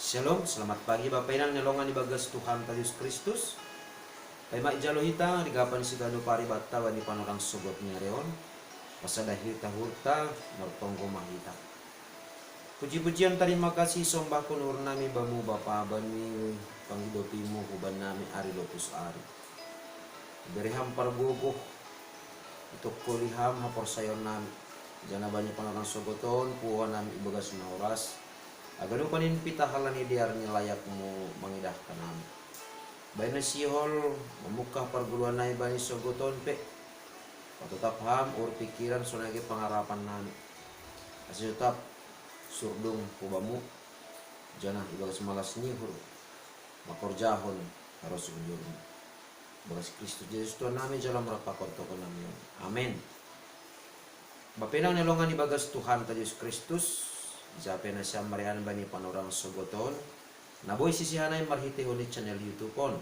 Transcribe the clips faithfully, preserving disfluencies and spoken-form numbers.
Shalom, selamat pagi Bapa Inang ni longan ibagas Tuhanta Jesus Kristus. Paima ijalo hita, rigapan sigano paribatta bani panorang sogotni areon, pasada hita hurta, martonggo ma hita. Puji-pujian tarima kasih sombahkon uhurnami Bamu Bapa bani pangidopimu hubannami ari lopus ari. Ibereham pargogoh, itongkoli ham haporsayaonnami, janah bani panorang sogoton puhoannami ibagas na horas, haganupan in pitah halani dear ni layakmu mangidahkan hami. Bahen na sihol mamungkah pargoluhannami bani sogoton pe, patotap ham uhur pingkiran sonai age pangarapannami, ase totap surdung hu Bamu, janah ibagas malas ni uhur mangkorjahon harosung ni uhurmu. Ibagas Kristus Jesus Tuhannami jalo am rap pakon tonggonami on. Amen. Bapa Inang ni longan ibagas Tuhanta Jesus Kristus, ija pe nasiam marianan bani panorang sogoton, na boi sisihanami marhitehon ni channel YouTube on.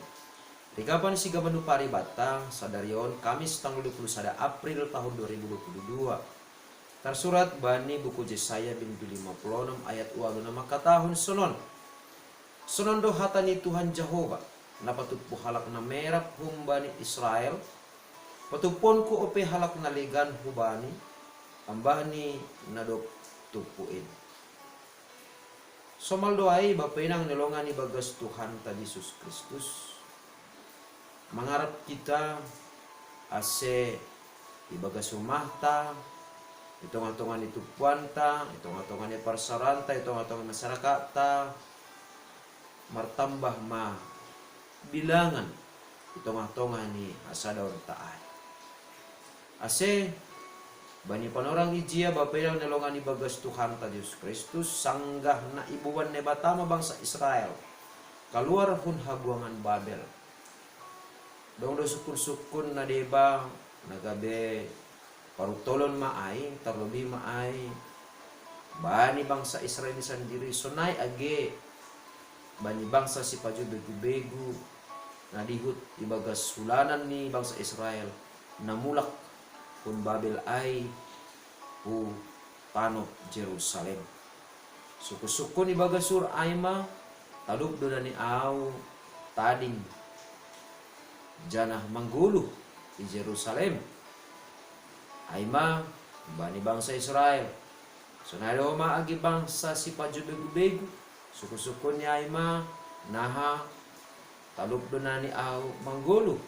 Rigapan sigano paribatta, sadari on Kamis tanggal dua puluh sada April tahun dua ribu dua puluh dua. Tarsurat bani buku Jesaya bindu lima puluh onom ayat ualu na mangkatahon sonon: Sonon do hata ni Tuhan Jahowa, na patumpu halak na merap humbani Israel, patumpuonku ope halak na legan hubani, ambah ni na dob tumpu in. Somal do ai Bapa Inang ni longan ibagas Tuhanta Jesus Kristus, mangarap hita ase ibagas rumahta, i tongah-tongah ni tumpuanta, i tongah-tongah ni parsaoranta, i tongah-tongah ni masyarakatta, martambah ma bilangan i tongah-tongah ni hasadaonta ai. Ase bani panorang ijia Bapa Inang ni longan ibagas Tuhanta Jesus Kristus, sanggah na iboban Naibata ma bangsa Israel kaluar hun habuangan Babel. Dong do sungkun-sungkun na deba na gabe paruntolon ma ai, tarlobi ma ai bani bangsa Israel i sandiri, sonai age bani bangsa sipajuah begu-begu na dihut ibagas ulanan ni bangsa Israel na mulak hun Babel ai hu tano Jerusalem. Sungkun-sungkun ibagas uhur ai ma, talup do nani ahu tading janah manggoluh i Jerusalem. Ai ma bani bangsa Israel, sonai do ma age bangsa sipajuah begu-begu, sungkun-sungkunni ai ma, naha talup do nani ahu manggoluh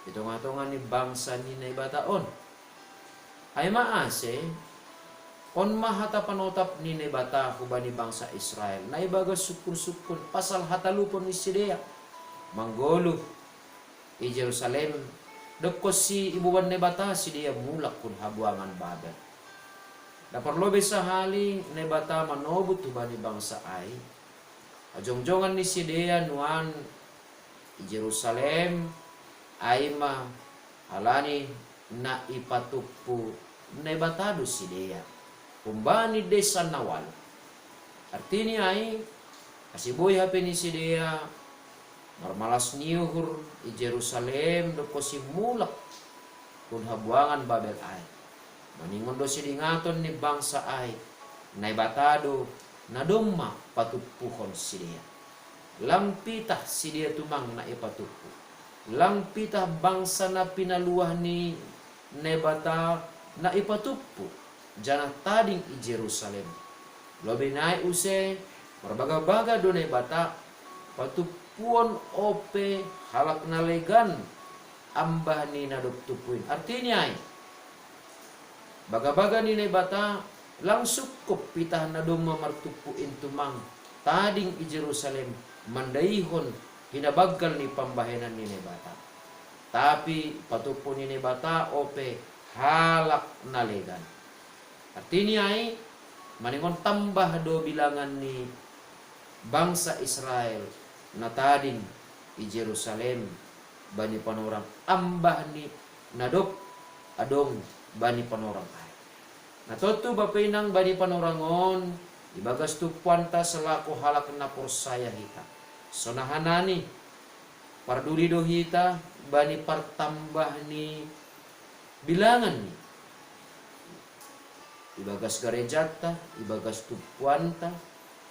i tongah-tongah ni bangsa ni Naibata on. Ai ma ase, on ma hata panotap ni Naibata hubani bangsa Israel, na ibagas sungkun-sungkun, pasal hatalupon ni sidea manggoluh i Jerusalem, dob konsi iboban Naibata sidea mulak hun habuangan Babel. Na parlobei sahali Naibata manobut hubani bangsa ai, hajongjongan ni sidea nuan i Jerusalem ai ma halani na ipatumpu Naibata do sidea humbani desa na ualu. Artini ai, ase boi hape ni sidea marmalas ni uhur i Jerusalem dob konsi mulak hun habuangan Babel ai. Maningon do sidingaton ni bangsa ai, Naibata do na domma patumpuhon sidea. Lang pitah sidea tumang na ipatumpu. Lang pitah bangsa na pinaluah ni Naibata na ipatumpu, janah tading i Jerusalem. Lobei nai use, marbaga-baga do Naibata patumpuon ope halak na legan ambah ni na dob tumpu in. Artini ai, baga-baga ni Naibata lang sungkup pitah na domma martumpu in tumang tading i Jerusalem mandaihon hinabanggal ni pambahenan ni Naibata. Tapi patumpu ni Naibata ope halak na legan. Artini ai, maningon tambah do bilangan ni bangsa Israel na tading i Jerusalem bani panorang ambah ni na dob adong bani panorang ai. Na tontu Bapa Inang bani panorang on, ibagas tumpuanta selaku halak na porsaya hita, sonaha nani parduli do hita bani partambah ni bilangan ni ibagas garejanta, ibagas tumpuanta,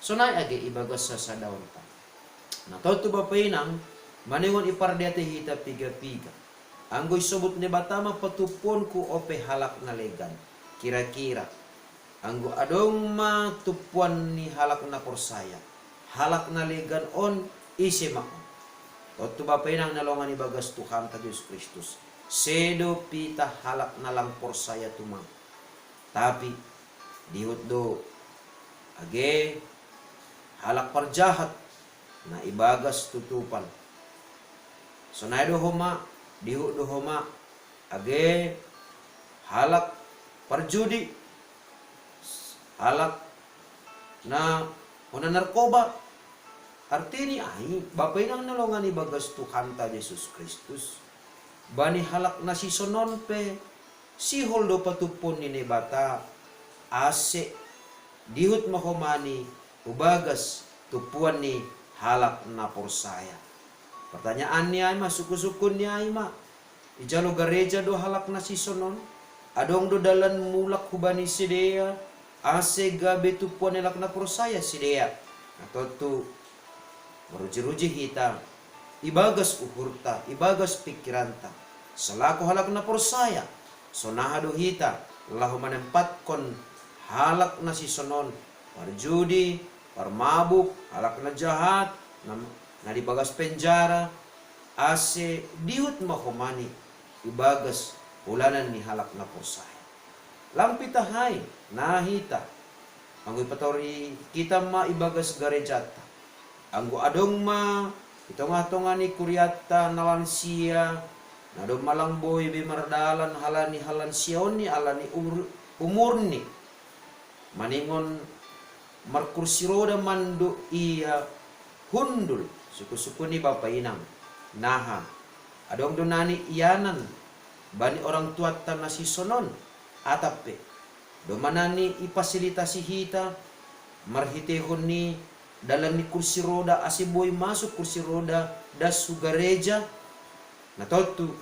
Sonai age ibagas sasadaonta. Na tontu bapa inang, maningon ipardete hita piga-piga. Anggo isobut Naibata ma patuppuonku ope halak na legan. Kira-kira. Anggo adong ma tumpuan ni halak na porsaya. Halak na legan on ise ma on. Tontu bapa inang na longan ibagas Tuhanta Jesus Kristus. Sedo pitah halak na lang porsaya tumang. Tapi, dihut do, age, halak parjahat, na ibagas tutupan. Sonai do homa, dihut do homa, age, halak parjudi, halak na hona narkoba. Artini ai, bapa inang na longan ibagas Tuhanta Jesus Kristus. Bani halak na sisonon pe, sihol do patuppuon ni Naibata, ase, dihut ma homani, hubagas, tumpuan ni, halak na porsaya. Pertanyaan ni ai ma, sukun-sukun ni ai ma. Ijalo gareja do halak na sisonon, adong do dalan mulak hubani sidea, ase gabe tumpuan ni halak na porsaya sidea. Na tontu, maruji-ruji hita, ibagas uhurta, ibagas pikiranta, selaku halak na porsaya, sonaha do hita, laho manempatkon halak na sisonon, parjudi, parmabuk, halak na jahat, na, na di bagas penjara, ase dihut ma homani ibagas hulanan ni halak na porsaya. Lang pitah ai, na hita. Anggo ipatori kita ma ibagas garejata. Anggo adong ma, i tongah-tongah ni kuriatta na lansia, na domma lang boi be mardalan halani halansiaonni, alani umur, umurni. Maningon markursi roda mando ia hundul, sukun-sukun ni bapa inang. Naha, adong do nani ianan, bani orang tuatta na sisonon, atap pe. Domma nani ifasilitasi hita, marhitehon ni dalan ni kursi roda ase boi masuk kursi roda das hu gareja, na tontu,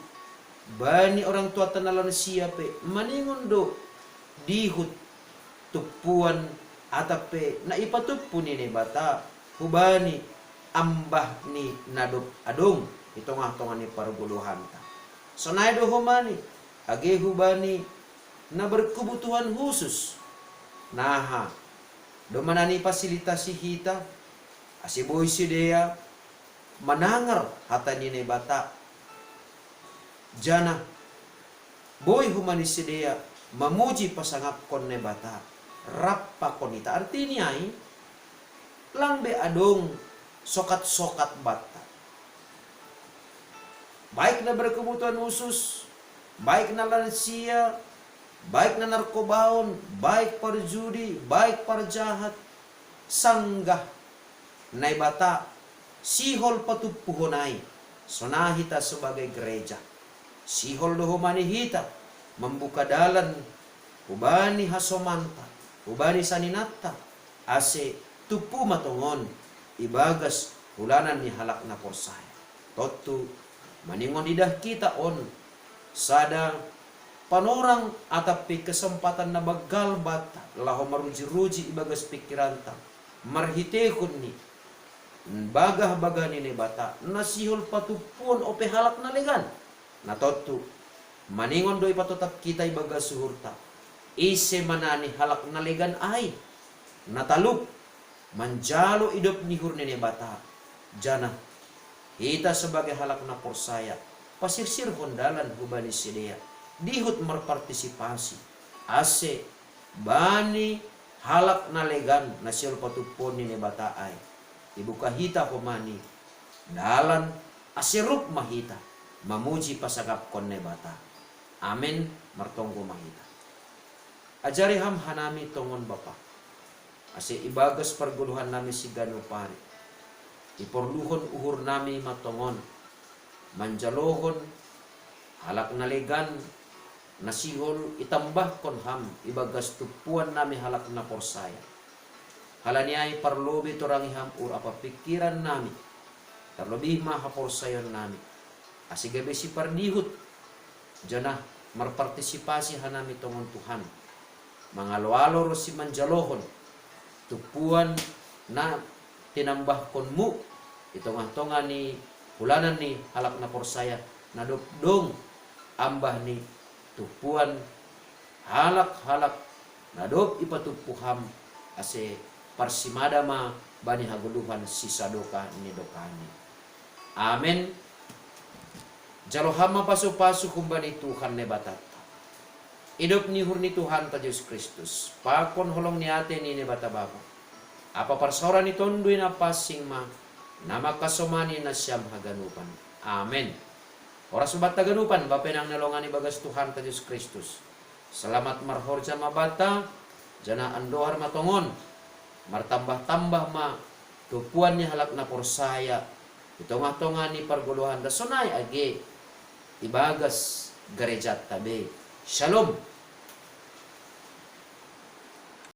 bani orang tuatta na lansia pe, maningon do dihut tumpuan atap pe na ipatumpu ni Naibata, hubani ambah ni na dob adong i tongah-tongah ni pargoluhanta. Sonai do homani, age hubani na berkebutuhan khusus. Naha, domma nani ifasilitasi hita, ase boi sidea manangar hata ni Naibata. Janah, boi homa ni sidea mamuji pasangapkon Naibata, rap pakon hita. Artini ai, lang be adong sokat-sokat banta. Baik na berkebutuhan khusus, baik na lansia, baik na narkobaon, baik parjudi, baik parjahat, sanggah Naibata, sihol patumpuhon ai, sonai hita sebagai gereja. Sihol do homa ni hita, mambuka dalan, hubani hasomanta, hubani saninanta, ase tumpu ma tongon, ibagas hulanan ni halak na porsaya. Tontu, maningon idah kita on, sada panorang atap pe kesempatan na banggal banta, laho maruji-ruji ibagas pikiranta, marhitehon ni bagah-bagah ni Naibata, na sihol patumpuon ope halak na legan. Na tontu, maningon do ipatotap kita ibagas uhurta, ise ma nani halak na legan ai, na talup, manjalo idop ni uhur ni Naibata, janah hita sebagai halak na porsaya, pasirsirhon dalan hubani sidea, dihut marpartisipasi, ase bani halak na legan na sihol patumpuon ni Naibata ai, ibuka hita homani dalan, ase rup ma hita mamuji pasangapkon Naibata. Amen. Martonggo ma hita. Ajari Ham hanami tongon Bapa, ase ibagas pargoluhannami siganup ari, iporluhon uhurnami ma tongon manjalohon halak na legan, na sihol itambahkon Ham ibagas tumpuannami halak na porsaya. Halani ai parlobei torangi Ham uhur ampa pikirannami, tarlobih ma haporsayaonnami, ase gabe sipardihut, janah marpartisipasi hanami tongon Tuhan, mangalo-alo ronsi manjalohon tumpuan na tinambahkonmu i tongah-tongah ni hulanan ni halak na porsaya, na dob dong ambah ni tumpuan halak-halak na dob ipatumpu ham, ase parsimada ma bani hagoluhan sisadokah ni dokahni. Amen. Jalo ham ma pasu-pasu humbani Tuhan Naibata, idop ni uhur ni Tuhanta Jesus Kristus, pakon holong ni atei ni Naibata Bapa, ampa parsaoran ni Tonduy Napansing ma, na mangkasomani nasiam haganupan. Amen. Horas ma banta haganupan, bapa inang na longan ibagas Tuhanta Jesus Kristus. Selamat marhorja ma banta, janah andohar ma tongon, martambah-tambah ma tumpuan ni halak na porsaya i tongah-tongah ni pargoluhanta sonai age ibagas garejanta be. Shalom.